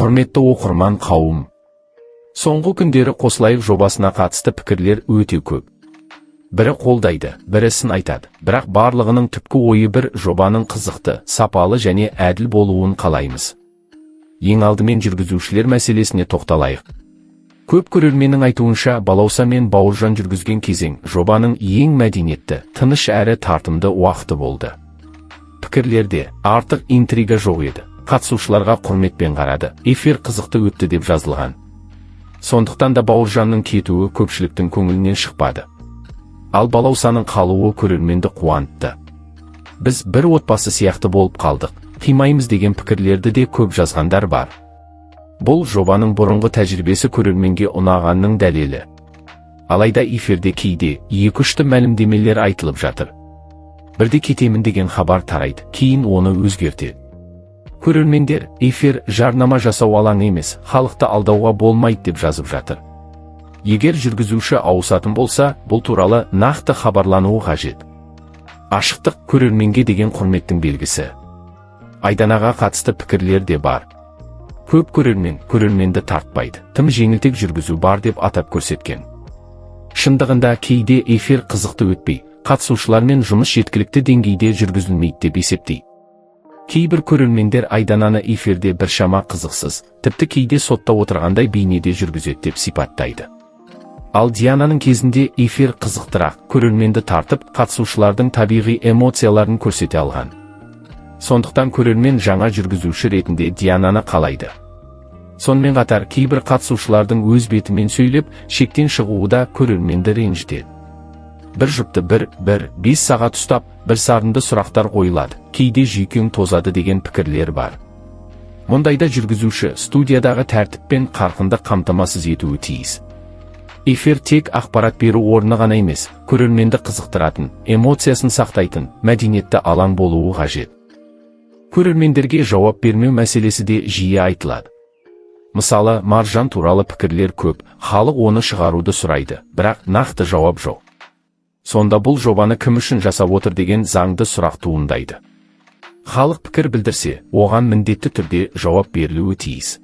Құрметті оқырман қауым! Соңғы күндері «Қосылайық» жобасына қатысты пікірлер өте көп. Бірі қолдайды, бірі сын айтады, бірақ барлығының түпкі ойы бір: жобаның қызықты, сапалы және әділ болуын қалаймыз. Ең алдымен жүргізушілер мәселесіне тоқталайық. Көп көрерменнің айтуынша, Балауса мен Бауыржан жүргізген кезең жобаның ең мәдениетті, тыныш әрі тартымды уақыты болды. Пікірлерде «артық интрига жоқ еді, қатысушыларға құрметпен қарады, эфир қызықты өтті» деп жазылған. Сондықтан да Бауыржанның кетуі көпшіліктің көңілінен шықпады. Ал Балаусаның қалуы көрерменді қуантты. «Біз бір отбасы сияқты болып қалдық, қимаймыз» деген пікірлерді де көп жазғандар бар. Бұл жобаның бұрынғы тәжірибесі көрерменге ұнағанның дәлелі. Алайда эфирде кейде екіұшты мәлімдемелер айтылып жатыр. Бірде кетемін деген хабар тарайды, кейін оны өзгертеді. Көрермендер «Эфир жарнама жасау алаңы емес, халықты алдауға болмайды» деп жазып жатыр. Егер жүргізуші ауысатын болса, бұл туралы нақты хабарлануы қажет. Ашықтық – көрерменге деген құрметтің белгісі. Айданаға қатысты пікірлер де бар. Көп көрермен «көрерменді тартпайды, тым жеңілтек жүргізу бар» деп атап көрсеткен. Шындығында кейде эфир қызықты өтпей, қатысушылармен жұмыс жеткілікті деңгейде жүргізілмейді деп есептейді. Кейбір көрермендер Айдананы эфирде біршама қызықсыз, тіпті кейде сотта отырғандай бейнеде жүргізеді деп сипаттайды. Ал Диананың кезінде эфир қызықтырақ, көрерменді тартып, қатысушылардың табиғи эмоцияларын көрсете алған. Сондықтан көрермен жаңа жүргізуші ретінде Диананы қалайды. Сонымен қатар кейбір қатысушылардың өз бетімен сөйлеп, шектен шығуы да көрерменді ренжітеді. Бір жұпты бір, бір, 5 сағат ұстап, бір сарынды сұрақтар қойылады, кейде жүйкең тозады деген пікірлер бар. Мұндайда жүргізуші студиядағы тәртіп пен қарқынды қамтамасыз етуі тиіс. Эфир тек ақпарат беру орны ғана емес, көрерменді қызықтыратын, эмоциясын сақтайтын, мәдениетті алаң болуы қажет. Көрермендерге жауап бермеу мәселесі де жиі айтылады. Мысалы, Маржан туралы пікірлер көп, халық оны шығаруды сұрайды, бірақ нақты жауап жоқ. Сонда бұл жобаны кім үшін жасап отыр деген заңды сұрақ туындайды. Халық пікір білдірсе, оған міндетті түрде жауап берілуі тиіс.